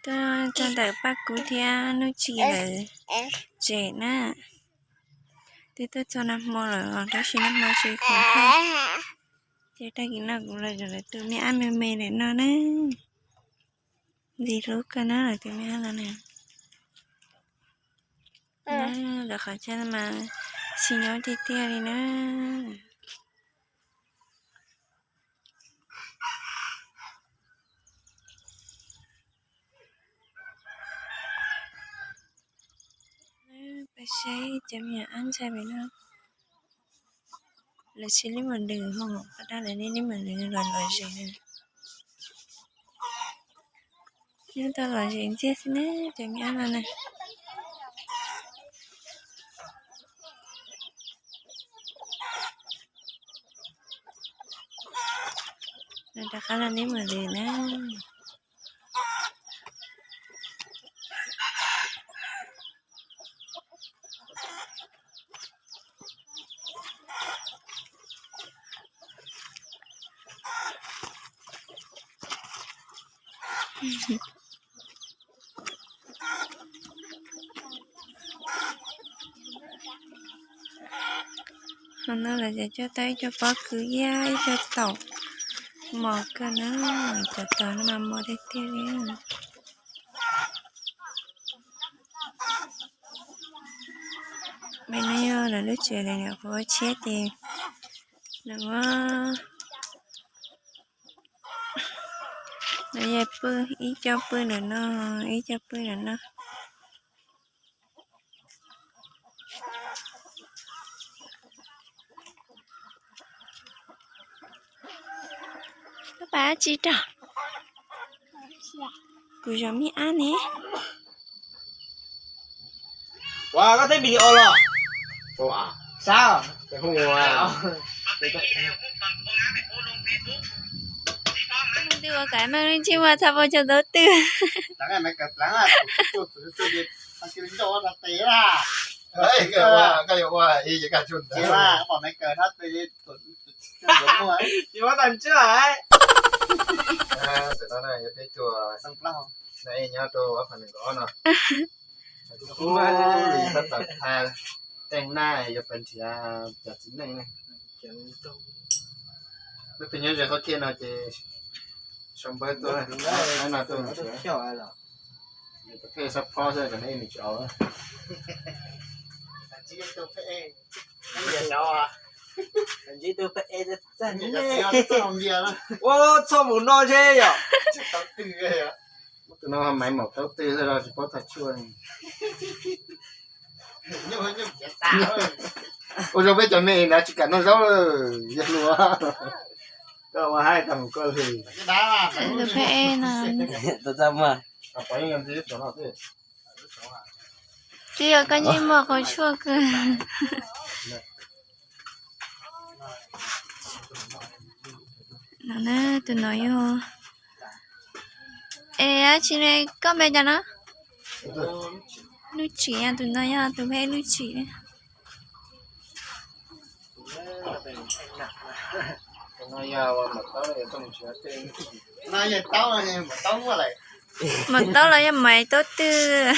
Txog ntawm Paj Kub thiab Nuj Tsim lawv tsev na. Twb tuaj txog nag hmo lawm os, tab sis nag hmo tsis khoom thaij, ces tag kis no kuv los zov lawv tus me ab me me lawm no na. Ntxim hlub kawg na lawv tus me ab no na. Lawv qhov chaw mas xis nyob tiag tiag li na. Peb saib cov me nyuam ab ntxhais pem no, lawv siv lub mos lwm ho, pab dab lawv lub mos lwm los lom zem na. Nyob tau lom zem ntxiag xwb na cov me ab no na. Lawv rov qab los lub mos lwm na. Hov no lawv cov coj tau ib co pob kws iab ib co taum mos kawg na, cov taum no mas mos tiag tiag li. Pem no yog lawv lub tsev, lawv nyuam qhuav ua tshiab ces lawv muab, lawv yog pw, ib co pw ntawm no, ib co pw ntawm no. Koj pab dab tsi rau? Kuv zov me ab ne. Ua koj tej video los? Sab. Twb ua kav meej li ntsej muag txhaj pom cov taub twg. Ntawm no yog peb tuaj, nyob rau ob phav nees nkaum ob no. Tab tom tha teej na, yuav pais nrhiav cov txiv neej na. Leej twg nyob ze qhov tiaj no ces sau npawb tuaj, no tuaj nrhiav. Peb xab phob xwb, nws tsis au. Ua txoj mus no ntshe yom. Tus no maiv maum taub twg xwb los tsis paub tham tshuaj. Ua zoo peb cov me no tsis kam noj zaub, yog hluas. Koj ua haib tag mus koj lwm. Tus pheej no. Twb yog koj yeej muaj qhov tshuaj kawg. No na, tus no yog, es dab tsi ne, koj npe cas no? Nuj Tsim, tus no yog tus pheej Nuj Tsim. Maum taub los yog maiv taub twg?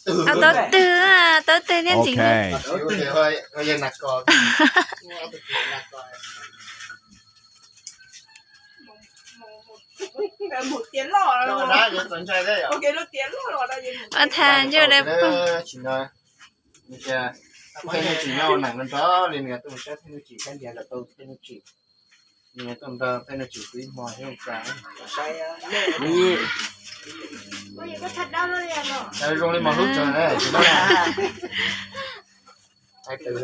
Au, taub twg, taub twg thiab ntxiv. Ua tha ntsej dai pog. Peb tsis nyob ua neej nrog li nws tuaj saib peb nuj tsis kab ntiav lawm tau peb nuj tsis. Nws tuaj nrog peb nuj tsis pw ib hmo thiab ua cas. Zoo li mos hlub tshaj na, tsis nyob na. Hais tias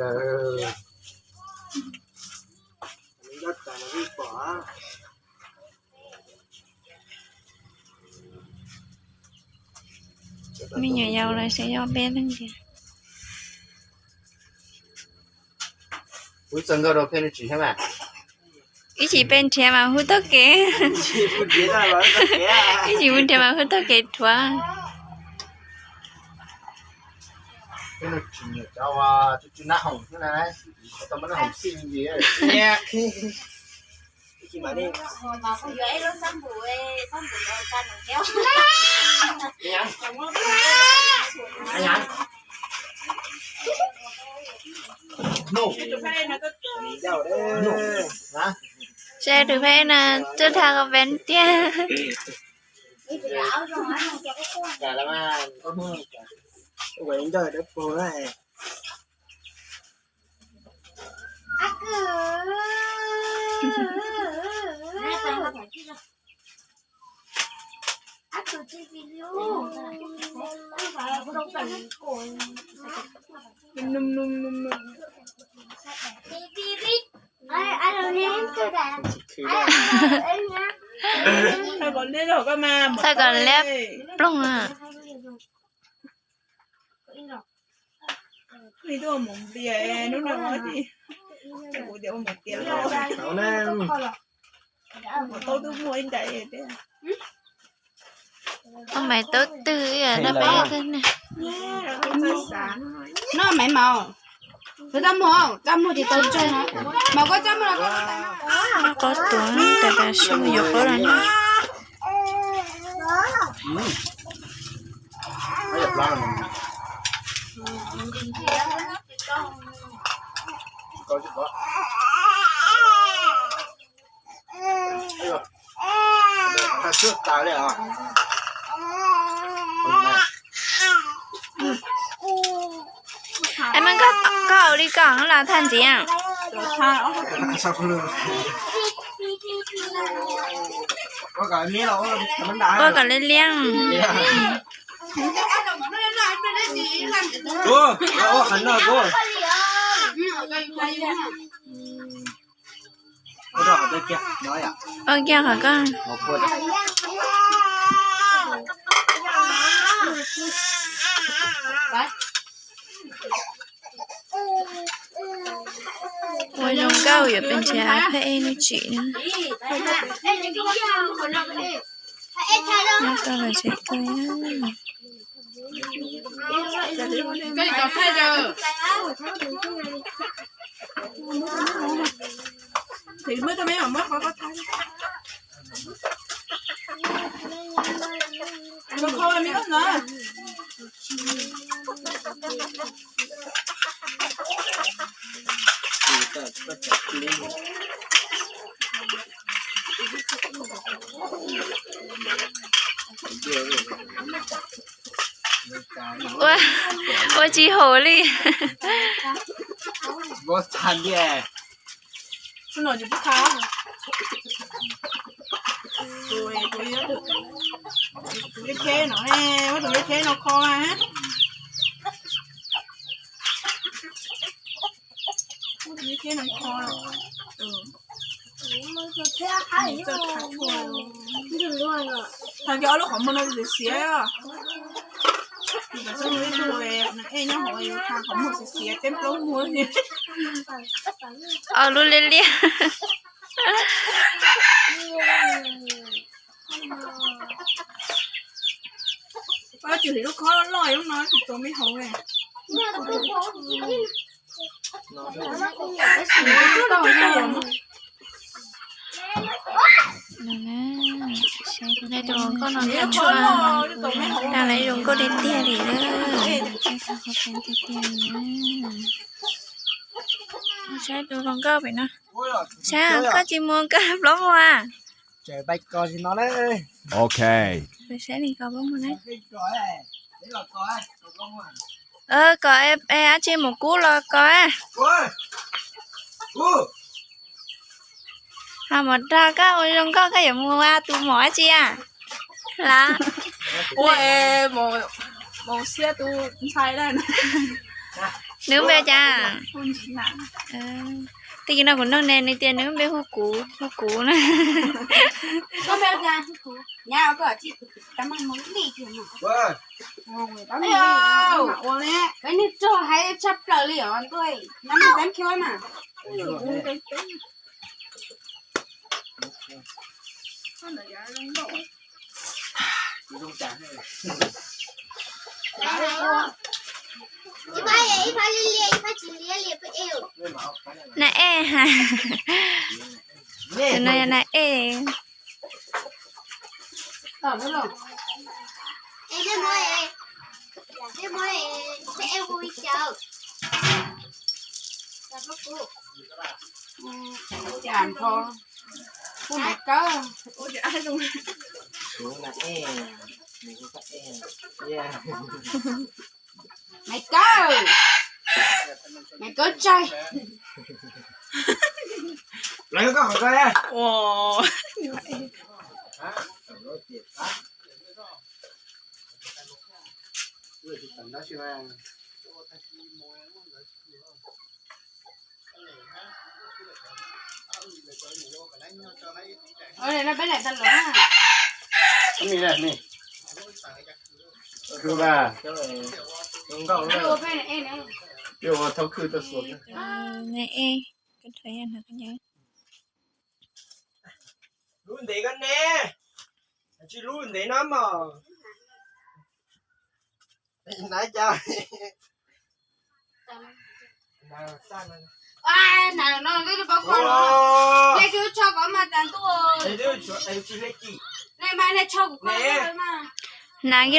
me nyuam yaus los xyov yog peb leej tiag. Kuv txawm nkauj rau peb nuj tsis thiab mas. Ib chim peb nrhiav mas hu taug kev. Ib chim mus nrhiav mas hu taug kev rhuav. Peb nuj tsis nyiam cov ua tsw tsw nab hoom thiab na, tau nab hoom xij li. Seb tus pheb no twb dhau qhov peb tiag. Thaij kom liab ploog na. Ua maiv taub twg ib yam no peb twg ne. Noj maiv maum. Tus txaj muag, txaj muag ces tau tsawg no. Mas koj txaj muag los koj tais no. Qaub tuag tas tas sib mus yuav qaub los no. Es, koj ua li ko los thaj ntxiv. Ua kom liab liab. Ua kiag qhov koj. Ua zoo nkauj yuav pes ntshiab pheej ej nuj tsim na. Noj koj los tseem kawg. Ua, ua tsis haum li. Tus liab cheb no, muab tus liab cheb no kho na. Muab tus liab cheb no kho. Thov kiag ob lub qhov muag no xiav xiav. Ej nyob hauv yus tha qhov muag xiav xiav teb plaub muag. Ob lub liab liab. Koj tsis hliv lub khob loj loj lub no tsis tau me hauv. Tus hluas nkauj no noj tshuaj, dag lawv zoo nkauj tiag tiag li lawm. Saib tus hluas nkauj pem no. Saib koj tsis mus koj plaub muag. Saib li koj plaub muag na. Kom ab tsi mus kub los koj. Ho mus dag koj ua zoo nkauj koj yuav mus ua tus mom ab tsi a? Lav. Nws lub npe cas? Twb yog no kuv nug ne nws tias nws lub npe hu kuv hu kuv na. Ua li, peb niag rog hais tshaj plaws li os ntuj, nab maj teeb khiab mas. Na ej ha. Tus no yog nas ej. Maiv Kawb, Maiv Kawb tsaig. Lub ntev koj ne, tsis lub ntev no mog. Hnav kiag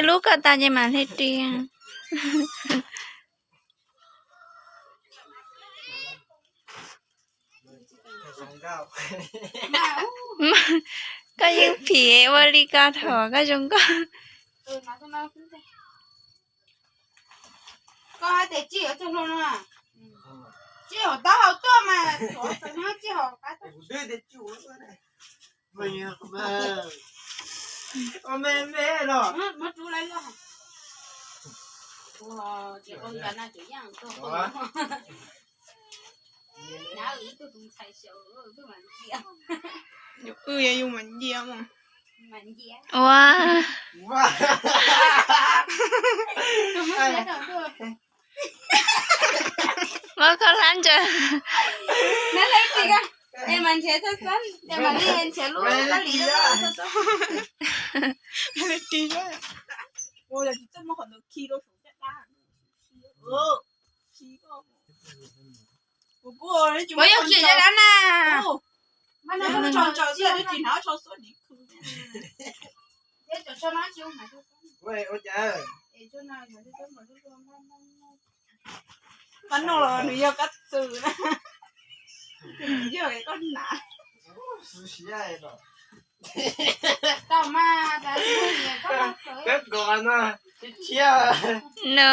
lub koj tas ces mam hle ris. Koj yeej phim ua li ko thaum koj zoo nkauj. Koj hais tias tsij yuav txog hlo no, tsij hauv taub hau tuaj mas, tsij hauv qab tuaj. Muab rub lawm los. Ces qau ncas no tseem yeej tuaj. Wb yog yus mas ncia mas. Ua, muab koj hlab ntsaws. Nab hleb ris ko, es mas nrhiav txog xab, es mas li nrhiav lub kab li. Hleb ris, ua yog tsis txawj muab qhov ntawd khi rau saum caj dab. Puas yog kiag caj dab na? Mas no tso tso xwb, twb tsis hnav tso xub ni khw. Koj noj los nws yog kab txwm na. Yog koj hnav. Tau mas, kab kos no, tshiab tshiab. No.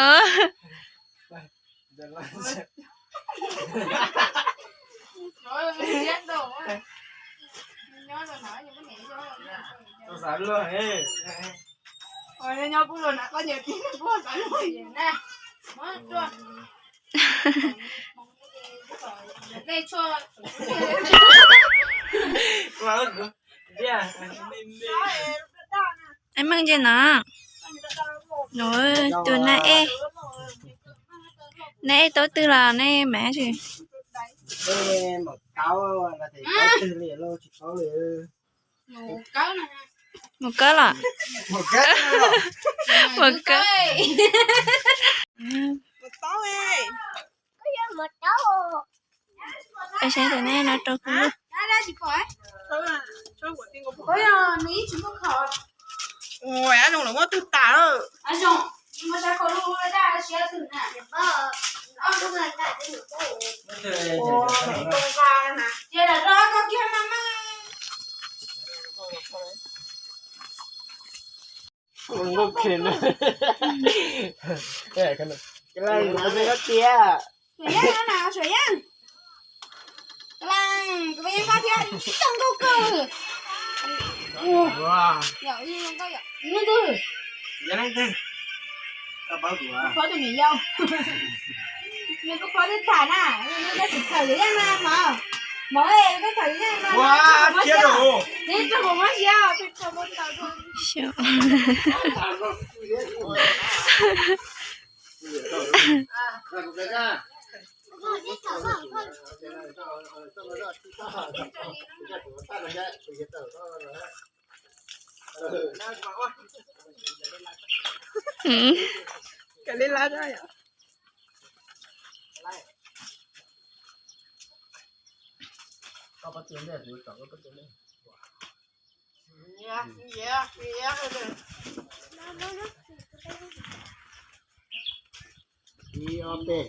Ab, meej ntsis no. Tus nab ej, nab ej taub twg los nab ej mav tsis? Mus kawb los? Mus kawb. Saib tus nab ej no rau kuv. Ua, zoo, muab tug tas lawm. Nkauj khev na. Tiag. Suav Yeej no na, Suav Yeej. Leej, kuv yeej npaj thiab, zoo nkauj kawg. Phob tus niam yau, nws kuj phob twb tham na, nws koj tsis tham Suav Yeej na mov, mov koj tham Suav Yeej no, nws rau hauv mob siab, nws rau hauv mob siab. Kav li lab yom. Ib ob peb.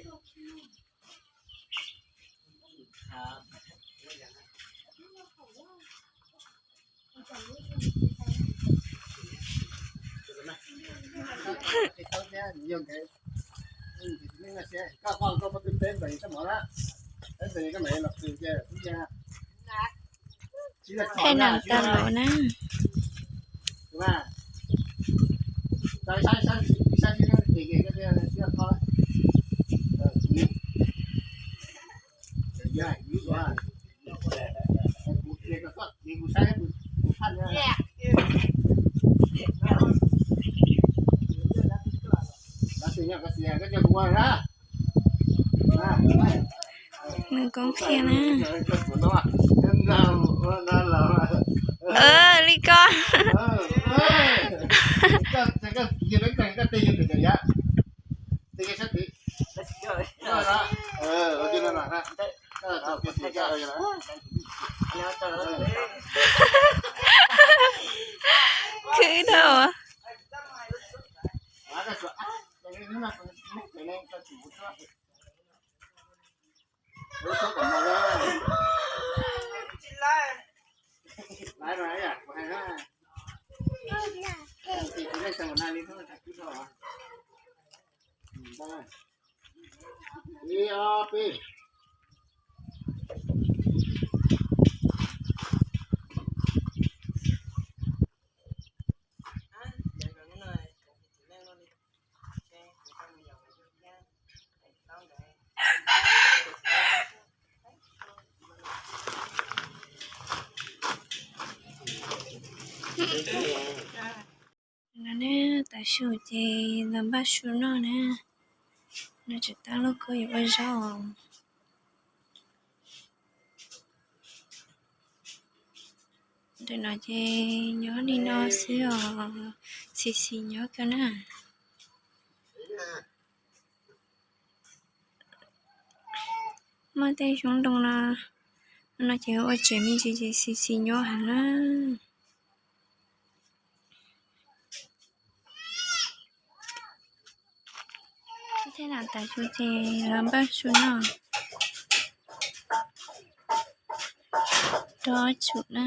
Pheej nam tas lawm na. Nws koob kiag na. Li ko. Khwv dhau. No ne, tav su ces los npaj su noj na. No tseem tab lub koj yuav ua zaub os. Ntawm no ces nyob li no xwb os, xis xis nyob kawg na. Muaj tej xyoob ntoo no, no ces ua tsev me ntsis ces xis xis nyob heev na. Thiab nam tas su ces los npaj su noj rau tsum na.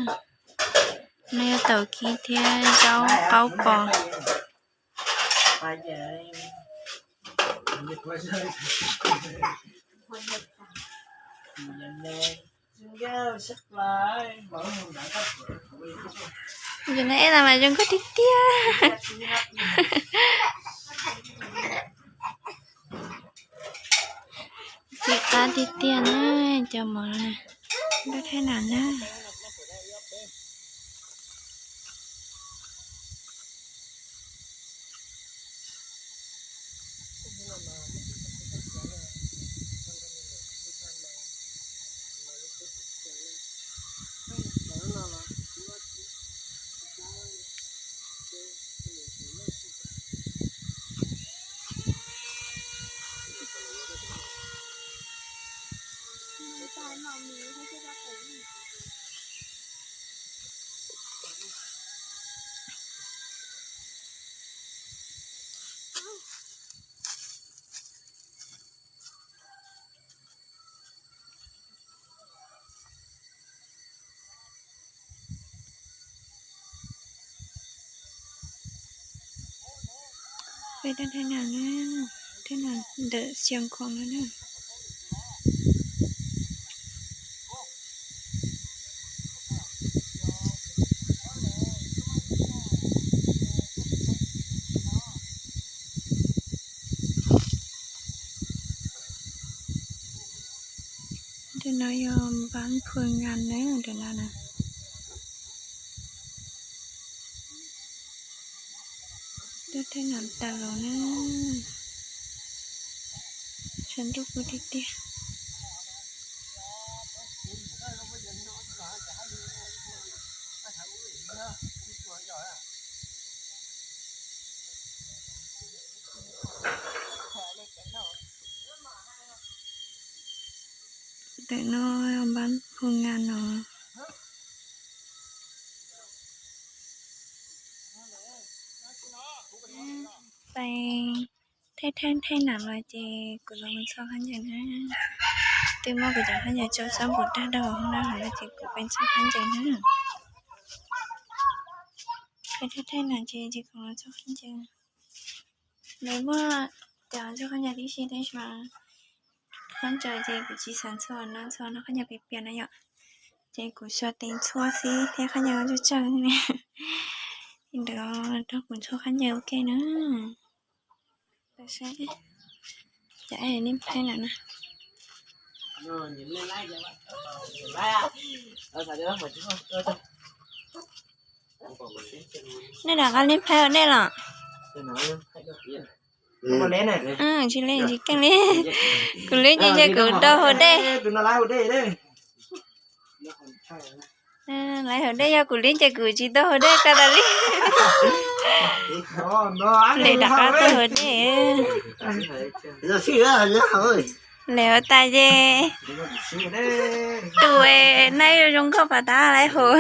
No yog taum kiv thiab zaub qaub pos. Tus no ib los mas zoo nkauj tiag tiag. Txiv qab tiag tiag na, cov mov no na. Npaj thaj nam na. Peb rau thaj nam na, thaj nam ntawm Xiav Khoom no na. Ntawm no yog npab phw ngas na, ntawm no na. Rau thaj nam tas los na, tshav ntuj kub tiag tiag. Ntawm no npab Kuv nyob no, pais thaij thaij thaij nam los ces kuv los mus txog khaub ncaws na. Twb muab kuv cov khaub ncaws tso txhob npum tag rau hauv no lawm ces kuv pais txog khaub ncaws na. Pais thaij thaij nam ces ces kuv los txog khaub ncaws. Nws muaj cov ntxuag khaub ncaws tib si tab sis mas khaub ncaws ces kuv tsis xav ntxhua no, ntxhua no khaub ncaws piam piam na yom. Ces kuv xuas tes ntxhua xwb thiab khaub ncaws tsawg tsawg li ntawd rau kuv ntxhua khaub ncaws ua ke na. Cov nej phaib lawm na. Nej rov qab li phaib ua dej los? Tsis li tsis keej li. Kuv li ces kuv rau hauv dej. Lawv hauv dej yog kuv li ces kuv tsis tau hauv dej ko tas li. Lawv rov qab tuaj hauv dej. Lawv hauv tas ces tus nai zoo nkauj pas tas lawv hauv.